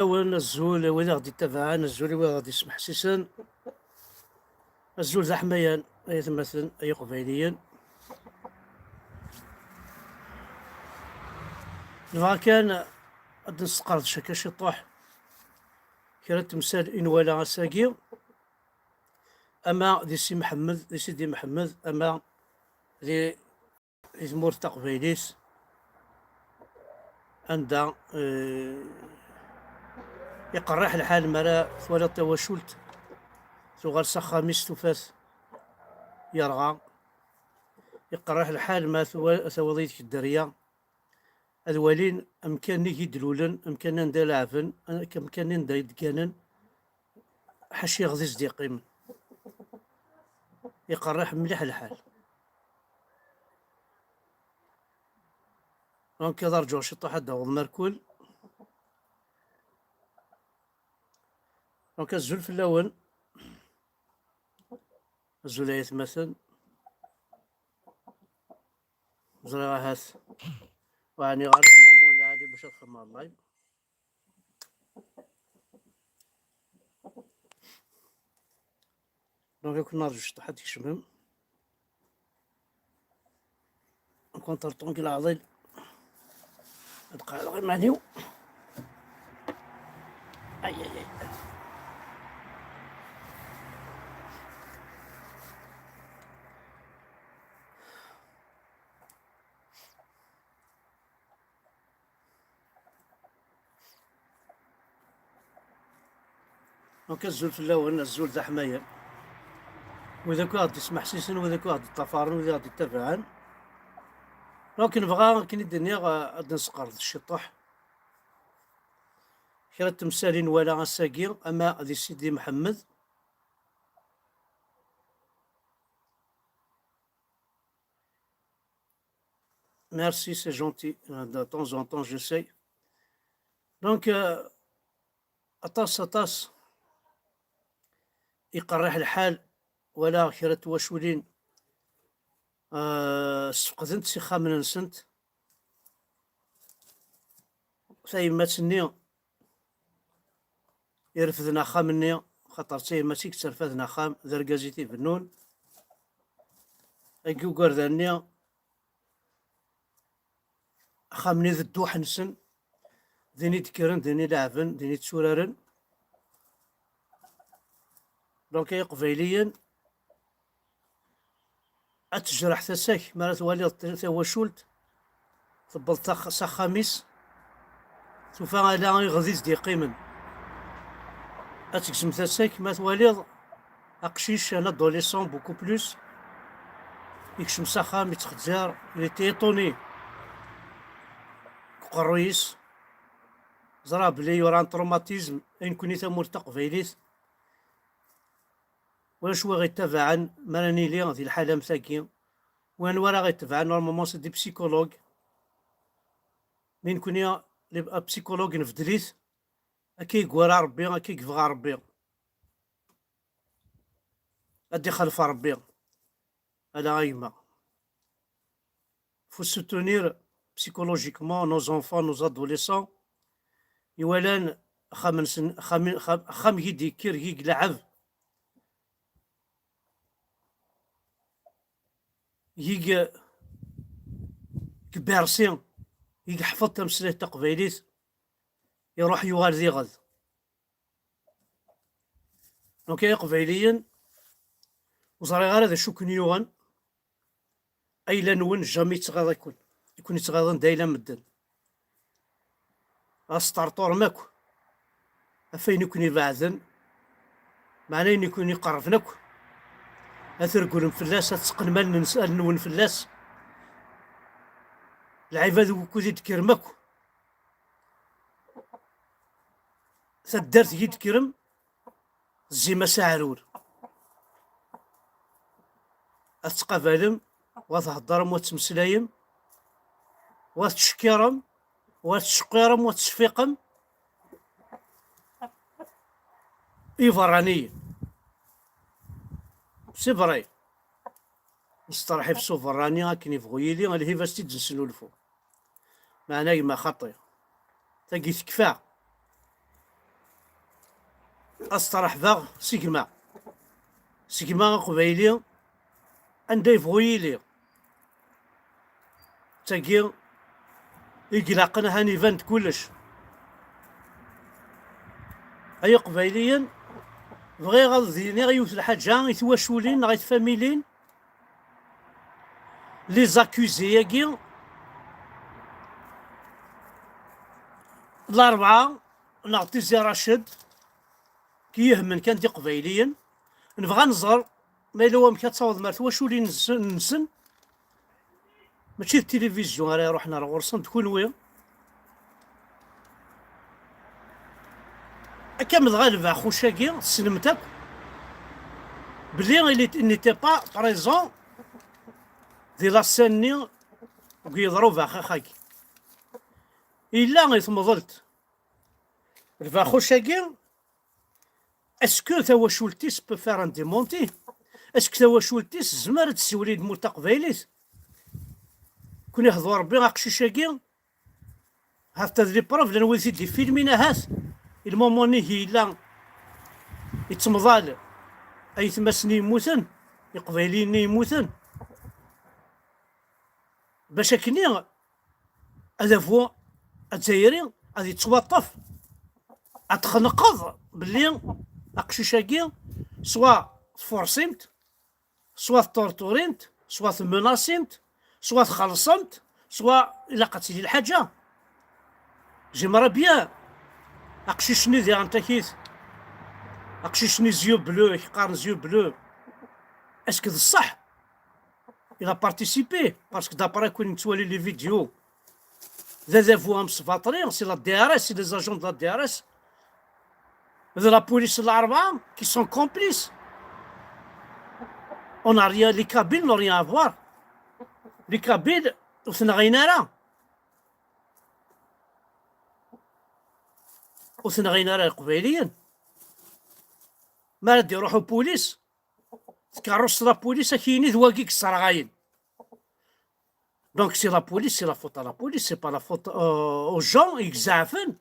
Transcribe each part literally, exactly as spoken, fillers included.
Awen azul i wid aɣ-d-ittabaɛen, azul i wid aɣ-d-ismeḥsisen, azul d aḥmayan, ay atmaten, ay iqbayliyen. Nebɣa kan ad d-nesqerdec akka ciṭuḥ kra n temsal i nwala ass-agi, ama di Si Mḥemmed, di Sidi Mḥemmed, ama di, di tmurt taqbaylit, anda, eh, iqerreḥ lḥal mi ara twaliḍ tawacult tuɣal s axxam-is, tufa-t yerɣa. Iqerreḥ lḥal ma twa-, tawiḍ yid-k dderya, ad walin amkan-nni i d-lulen, amkan anda leɛben, amkan anda i d-gganen, ḥaca iɣed i s-d-yeqqimen. Iqerreḥ mliḥ lḥal. Donc, ad rǧuɣ ciṭuḥ ad d-aweḍ Markul. Donc, azul fell-awen. Azul ay atmaten. Ẓriɣ ahat ur ɛniɣ ara lmumun lɛali bac ad xedmeɣ live. Donc, ad ken-nerǧu ciṭuḥ ad tkecmem. Contre-temps deg leɛḍil. Ad qeɛdeɣ iman-iw. Ay, ay, ay. Donc, azul fell-awen, azul d aḥmayan. Wid akk i ɣ-d-ismeḥsisen, wid akk i ɣ-d-iṭṭafaren, wid i ɣ-d-ittabaɛen. Donc, nebɣa, akken i d-nniɣ, eh, ad d-nesqerdec ciṭuḥ kra n temsal i nwala ass-agi, ama di Sidi Mḥemmed. Merci, c'est gentil. Euh, de temps en temps, j'essaie. Donc, euh, aṭas, aṭas, iqerreḥ lḥal, wala kra n twaculin, euh, ssefqdent s ixxamen-nsent. Tayemmat-nni irefden axxam-nni, xaṭer d tayemmat i yetterfaden axxam, d argaz i t-ibennun. Agi ugerdan-nni, axxam-nni d dduḥ-nsen, din i d-kkren, din i leɛben, din i tturaren. Donc, ay Iqbayliyen, ad tejreḥ tasa-k mi ara twaliḍ t-, tawacult tewweḍ tax-, s axxam-is, tufa ala iɣed i s-d-yeqqimen. Ad tegzem tasa-k ma twaliḍ aqcic, un adolescent beaucoup plus, yekcem s axxam, yettxezzir, il était étonné deg uqerruy-is, ẓra belli yura un traumatisme i nekni tamurt taqbaylit. Ulac wi ɣ-ittabaɛen mi ara nili di lḥala am tagi. Win wara ɣ-ittabaɛen, normalement, c'est des psychologues. Mi nekni, les psychologues, nbeddel-it, akka i yewwara Rebbi, akka i yebɣa Rebbi. Ad d-ixalef Rebbi. Ala a gma. Faut soutenir psychologiquement nos enfants, nos adolescents. Iwalan axxam-nsen, axxam, axxam, axxam i d-yekker, i yelɛeb, i y-, i bersi, i yeḥfeḍ tameslayt taqbaylit, iruḥ yuɣal d iɣed. Donc, ay Iqbayliyen, ur ẓriɣ ara d acu ken-yuɣen. Ayla-nwen jamais yettɣiḍ-iken. I ken-ittɣiḍen d ayla n medden. Ɣas teṭṭerṭurem akk ɣef ayen i ken-ibeɛden, meɛna ayen i ken-iqerrben akk, ad treggulem fell-as, ad teqqnem allen-nnes-, allen-nwen fell-as. Lɛibad wukud i d-tekkrem akk, taddart i d-tekkrem, zzim-as aɛrur. Ad tettqabalem, wa theddrem, wa tettmeslayem, wa tettcekkirem, wa tettceqqirem, wa tesfiqem iberraniyen. C'est vrai. Nesteṛḥib s uberrani akken ibɣu yili, lhiba s-tt-id-nesnulfu. Meɛna gma xaṭi. Tagi tekfa. Ad s-tt-reḥbeɣ s gma. S gma aqbayli, anda yebɣu yili. D tagi i ilaqen ahan iban-d kullec. Ay iqbayliyen, bɣiɣ ad d-iniɣ yiwet lḥaǧa i twaculin neɣ i tfamilin, les accusés-agi, Larebɛa neɣ Tizi Raced, ki yehmen kan d iqbayliyen, nebɣa ad nẓer ma yella wamek ad tawḍem ar twaculin-nsen, mačči d tilivizyu ara iruḥen ar ɣur-sen, d kunwi. Akka medɣa lbaxuc-agi, tessnem-t akk, belli il n'était pas présent di la scène-nni deg yeḍra ubaxax-agi. Yella i temḍelt. Lbaxuc-agi, est-ce que tawacult-is peut faire un démenti? Est-ce que tawacult-is tezmer ad tessiwel i tmurt taqbaylit? Kun ihḍu Rebbi aqcic-agi, ha-t-a d les preuves, llan wid i d-ifilmin ahat, i lmumuni yella yettemḍal aytmasen-nni yemmuten, iqbayliyen-nni yemmuten. Bac akkenni adabu azzayri ad yettwaṭṭef, ad txenqeḍ belli aqcic-agi swa tfursim-t, swa tṭurṭurim-t, swa tmenacim-t, swa txellṣem-t, swa ilaq ad tili lḥaǧa. J'aimerais bien aqcic-nni diɣen takit, aqcic-nni yeux bleus, i k-qqaren yeux bleus, est-ce que d ṣṣeḥ? Il a participé, parce que d'après qu'on voit les vidéos, d adabu amesbaṭli, c'est la D R S, c'est les agents de la D R S, de la police de Larebɛa, qui sont complices. On n'a rien, les Kabyles n'ont rien à voir. Les Kabyles, ur ten-ɣin ara. Ur ten-ɣin ara Iqbayliyen. Mi ara d-iruḥ upulis, tkeṛṛust la police ad k-yini d wagi i yesserɣayen. Donc c'est la police, c'est la faute à la police, c'est pas la faute, euh, aux gens i izeɛfen.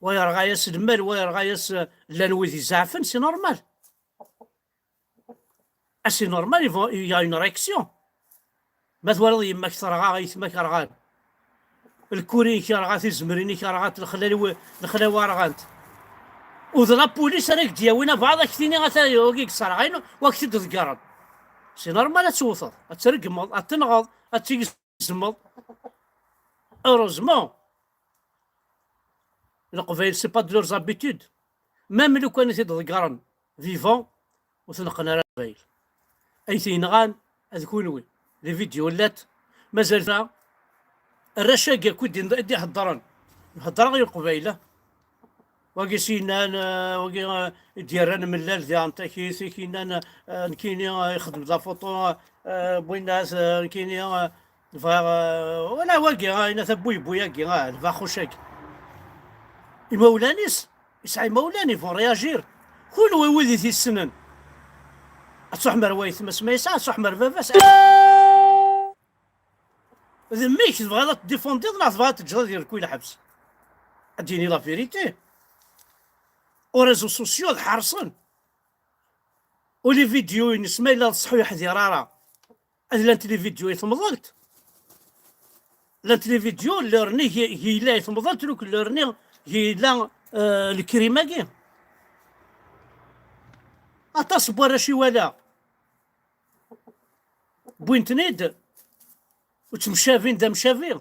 Wa yerɣa-yas lmal, wa yerɣa-yas, euh, llan wid izeɛfen, c'est normal. Ah, c'est normal, il y a une réaction. Ma twalaḍ yemma-k terɣa, aytma-k rɣan. Lkuri-ik yerɣa, tizemrin-ik rɣant, lexlawi, lexlawa rɣant. U d la police ara k-d-yawin abɛaḍ, ad k-tini ata wagi i yesserɣayen, u ad k-t-id-ḍeggren. C'est normal ad tewteḍ, ad tregmeḍ, ad tenɣeḍ, ad tgezmeḍ. Heureusement, Leqbayel, c'est pas de leurs habitudes. Même lukan i t-id-ḍeggren vivant, ur t-neqqen ara Leqbayel. Ay t-yenɣan, ad kunwi. Les vidéos llant, mazal ta, arrac-agi akk i d-, i d-iheddren. Heddreɣ i Leqbayel, ah. Wagi s-yennan, eh, wagi, eh, i d-yerran mellal di Antakit, i k-yennan, eh, nekkini, eh, ixdem la photo, eh, win-as, eh, nekkini, eh, bɣiɣ, eh, wala wagi, ah, yenna-t abuybuy-agi, ah, lbaxuc-agi. Imawlan-is, yesɛa imawlan, ils vont réagir. Kunwi wid i t-yessnen. Ad truḥem ar waytma-s ma yesɛa, ad truḥem ar baba-s. D mmi-k tebɣiḍ ad t-défendiḍ neɣ tebɣiḍ ad t-teǧǧeḍ ad yerku i lḥebs? Ad d-yini la vérité. Aux réseaux sociaux ad ḥerṣen. U les vidéos-ines ma yella d ṣṣeḥ ur yeḥdir ara. Ad llant les vidéos i temḍelt. Llant les vidéos llerni gi, gi yella i temḍelt, luk llerni gi yella, euh, le crime-agi. Aṭas n warrac i walaɣ. Wwin-ten-id, u ttemcabin d amcabi.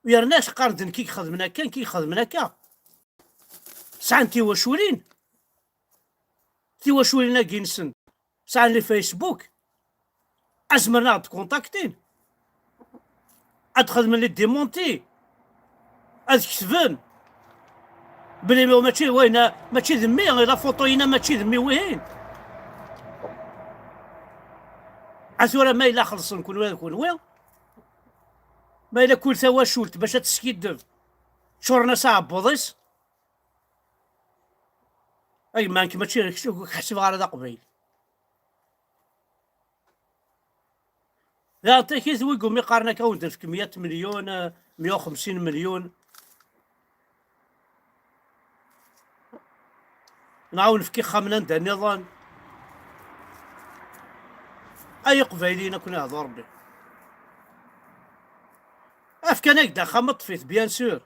U yerna qqaren-d nekk i ixedmen akka, nekk i ixedmen akka. Sɛan tiwaculin. Tiwaculin-agi-nsen sɛan les Facebook. Azemren ad d-kontaktin. Ad xedmen les démentis. Ad ketben. Belli mačči wayen, mačči d mmi, la photo-ina mačči d mmi wihin. A tura ma yella xellṣen kunwi d kunwi, ma yella kul tawacult bac ad teskiddeb, ččuren-as aɛebbuḍ-is. A gma, nekk mačči, ur k-ḥsibeɣ ara d aqbayli. Daɣen takit wigi umi qqaren akka, ad wen-d-nefk meyya melyun, eh, meyya u xemsin melyun. Neɣ ad wen-nefk ixxamen anda nniḍen. Ay Iqbayliyen, ad ken-ihḍu Rebbi. Afkan-ak-d axxam, ṭṭef-it, bien sûr.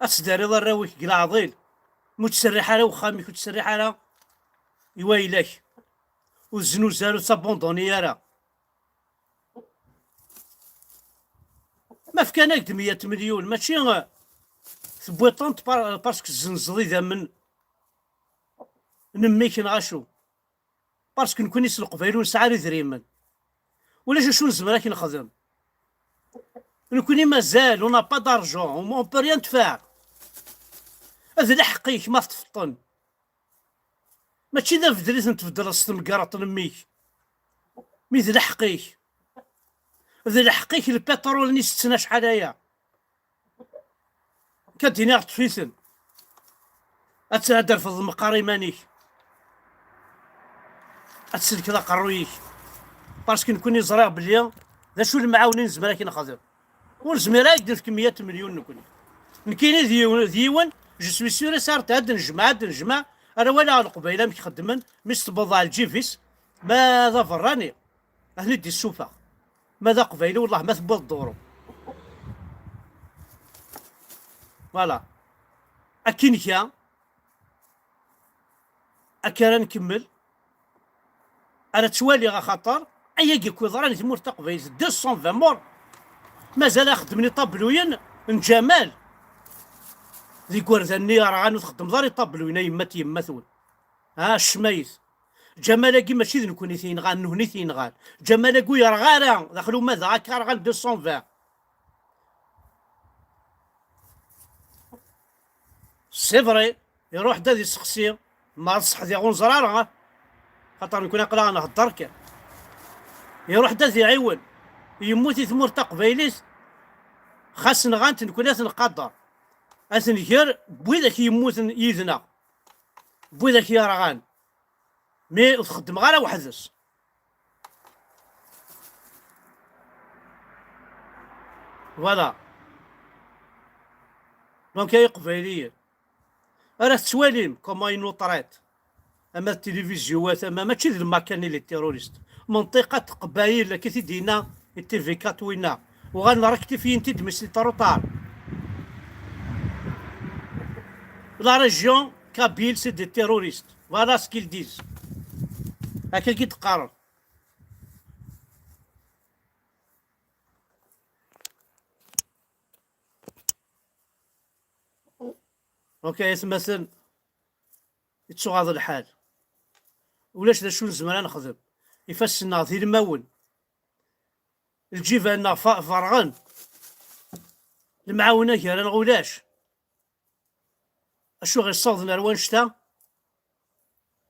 Ad tdariḍ arraw-ik deg leɛḍil. Ma ur ttserriḥ ara i uxxam-ik, ur ttserriḥ ara i wayla-k. Ur znuzu ara, ur ttbanduni ara. Ma fkan-ak-d meyya n melyun, mačči, eh, tewwiḍ-tent par-, parce que tezzenzeḍ idammen n mmi-k neɣ acu. Parce que nekkni s Leqbayel ur nesɛi ara idrimen. Ulac acu nezmer ad k-nexdem. Nekkni mazal, on n'a pas d'argent, on, on peut rien te faire. D lḥeqq-ik ma teṭṭfeḍ-ten. Mačči d abeddel i ten-tbeddleḍ s temgerḍt n mmi-k. Mi d lḥeqq-ik. D lḥeqq-ik lpiṭrul-nni setten acḥal aya. Ka d-iniɣ ṭṭef-iten. Ad tt-, ad terfeḍ meqqar iman-ik. Ad tsellkeḍ aqerruy-ik. Parce que nekkni ẓriɣ belli d acu lemɛawna i nezmer ad k-nexdem. Ur nezmir ara ad k-d-nefk meyya n melyun nekkni. Nekkini d yiwen, d yiwen, je suis sûr et certain, ad d-nejmeɛ, ad d-nejmeɛ, ara walaɣ Leqbayel amek xeddmen, mi s-tewweḍ ɣer lǧib-is, ma d aberrani, ad ten-id-issufeɣ. Ma d aqbayli, wellah ma tewwiḍ duru. Voilà. Akken kan, akka ara nkemmel, ara ttwaliɣ axaṭer ayagi akk yeḍran di tmurt taqbaylit, deux cent vingt morts, mazal ad xeddmen iṭabluyen n Ǧamal. D igerdan-nni yerɣan ur txeddmeḍ ara iṭabluyen, a yemma n yemma-twen. Ha, ccmayet. Ǧamal-agi mačči d nekkni i t-yenɣan, nehni i t-yenɣan. Ǧamal-agi ur yerɣa ara, daxel umadaɣ akka rɣan deux cent vingt. C'est vrai, iruḥ-d ad iseqsi, ma ad ṣeḥdiɣ ur neẓri ara, ah. Xaṭer nekkni aql-aɣ nhedder kan. Iruḥ-d ad iɛiwen, yemmut i tmurt taqbaylit, xas nɣan-t nekkni ad t-nqader. Ad t-nger n widak yemmuten yid-neɣ, n widak yerɣan. Mais ur t-xeddmeɣ ara weḥd-s. Voilà. Donc, ay Iqbayliyen, ara tettwalim comment ils nous traitent. Ama d tilivizyu-wat, ama mačči d lmakan i les terroristes. Menṭiqa n Teqbayel, akka i t-id-yenna i T V quatre winna. Uɣalen rectifiyen-t-id, mais c'est trop tard. La région kabyle, c'est des terroristes. Voilà ce qu'ils disent. Akka i d-qqaren. Ok, atmaten, ittuɣaḍ lḥal. Ulac d acu nezmer ad nexdem. Ifassen-nneɣ d ilmawen. Lǧiban-nneɣ fa-, ferɣen. Lemɛawna gar-aneɣ ulac. Acu ɣ-yessawḍen ar wanect-a?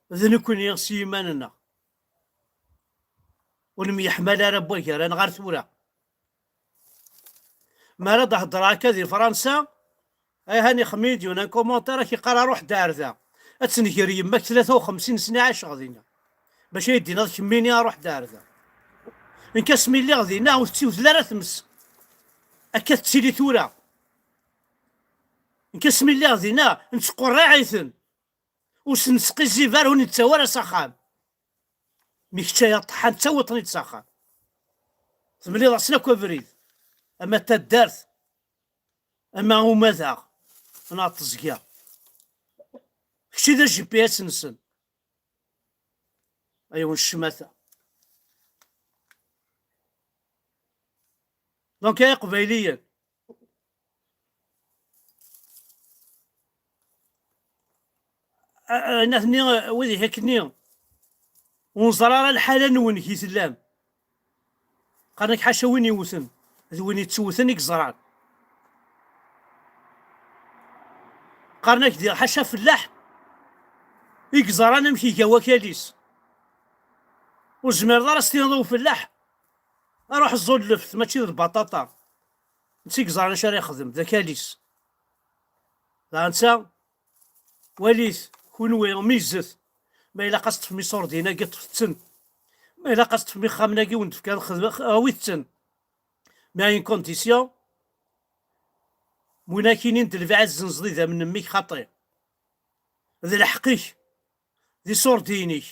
D nekkni s yiman-nneɣ. Ur nemyeḥmal ara n wagar-aneɣ ar tura. Mi ara d-heddreɣ akka di Fransa, ay hani xemmi i d-yunan commentaire, ak-iqqar: "Aruḥ-d ar da, ad tenger yemma-k tlata u xemsin sna i ɛaceɣ dinna." Bac ay d-tiniḍ kemmini: "Aruḥ-d ar da." Nekk asmi lliɣ dinna ur tettiwtel ara tmes. Akka tettili tura. Nekk asmi lliɣ dinna, nettqurriɛ-iten. Ur sen-nesqizzib ara, ur nettawi ara s axxam. Mi kečč ay aṭeḥḥan, ttawiḍ-ten-id s axxam. Temliḍ-asen akk abrid. Ama d taddart, ama umadaɣ, neɣ d teẓgi. Kečč i d a G P S-nsen. Ay wen ccmata. Donc, ay Iqbayliyen, a-, a-, natni, a-, wid ihi akkenni, ur neẓri ara lḥala-nwen ki tellam. Qqaren-ak ḥaca win yewten, d win yettewten i yeẓran. Qqaren-ak diɣ ḥaca fellaḥ i yeẓran amek iga wakal-is. Ur tezmireḍ ara s-tiniḍ i ufellaḥ: "Aruḥ ẓẓu lleft, mačči d lbaṭaṭa." Netta i yeẓran acu ara yexdem, d akal-is. Dɣa netta, walit, kunwi, meyyzet. Ma ilaq ad teṭṭfem iṣurdiyen-agi, ṭṭfet-ten. Ma ilaq ad teṭṭfem ixxamen-agi wen-d-fkan, xedm-, awit-ten. Mais à une condition, win akinin d lbiɛ ad tzenzeḍ idammen n mmi-k xaṭi. D lḥeqq-ik. d iṣurdiyen-ik.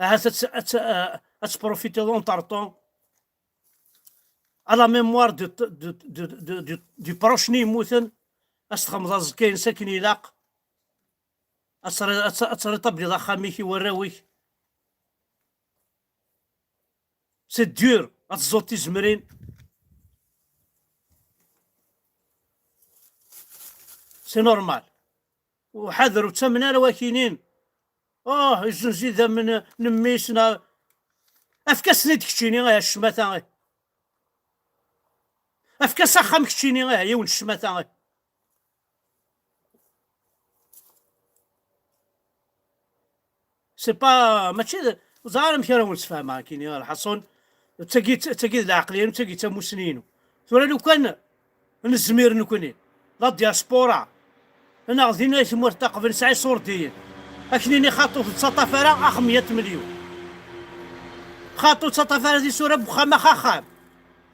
Ahat ad t-, ad t-, ad tprofitiḍ entre temps à la mémoire du, du, du, du, du, du proche-nni yemmuten, ad s-txedmeḍ aẓekka-ines akken ilaq, ad tt-, ad tt-, ad tt-rétabli axxam-ik i warraw-ik. C'est dur, ad teẓẓuḍ tizemrin. C'est normal. Uḥader ur ttamen ara wakinin. Oh, izzenz idammen n mmi-s, neɣ, efk-asen-id keččini, ah, ccmata, ah. Efk-as axxam keččini, ah, yiwen ccmata, ah. C'est pas, mačči d, ẓer amek ara wen-sfehmeɣ, akini, lḥaṣun, d tagi, d tagi d lɛeqliya-inu, d tagi d tamusni-inu. Tura lukan nezmir nekni, la diaspora, neɣ dinna i tmurt taqbel nesɛa iṣurdiyen. Ad k-nini xaṭu ur tettaṭṭaf ara axem yat milyun. Xaṭu ur tettaṭṭaf ara tisura n wexxam ax axxam.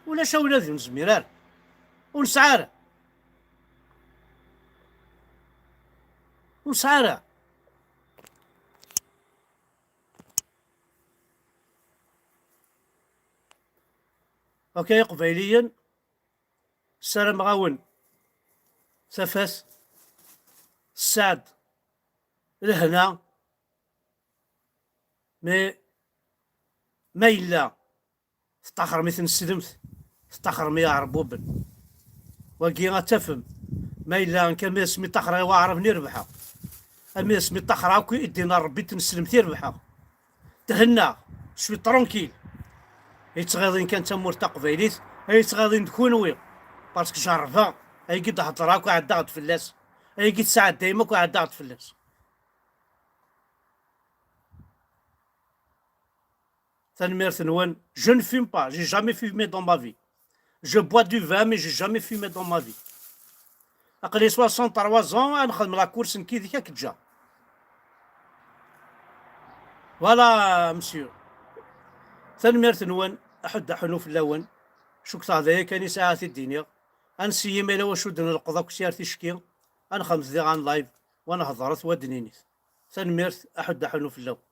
Ulac a winadi, ur nezmir ara. Ur nesɛi ara. Ur nesɛi ara. Ok, Iqbayliyen, ssarameɣ-awen tafat, sseɛd, lehna, mais ma yella teṭṭaxrem i tneslemt, teṭṭaxrem i iɛerbuben. Wagi ad tafem, ma yella nekk ami asmi ṭṭaxreɣ i waɛraben i rebḥeɣ, ami asmi ṭṭaxreɣ akk i ddin n Rebbi n tneslemt i rebḥeɣ. Thennaɣ, je suis tranquille. Ay ttɣiḍin kan d tamurt taqbaylit, ay ttɣiḍin d kunwi. Parce que jerrbeɣ, ayagi d-heddreɣ akk ɛeddaɣ-d fell-as, ayagi tesɛeddayem akk ɛeddaɣ-d fell-as. Tanemmirt-nwen. Je ne fume pas, j'ai jamais fumé dans ma vie. Je bois du vin, mais j'ai jamais fumé dans ma vie. Aql-i soixante-trois ans, ad nxedm la course nekk yid-k, ad k-ǧǧeɣ. Voilà, monsieur. Tanemmirt-nwen, aḥuddu aḥunnu fell-awen. Cukkteɣ d aya kan i sɛiɣ ad t-id-iniɣ. Ad nessiyim ala wacu d-nelqeḍ akk s yir ticki, ad nxedmet diɣ en live, wa nhedret, wa d-ninit. Tanemmirt, aḥuddu aḥunnu fell-awen.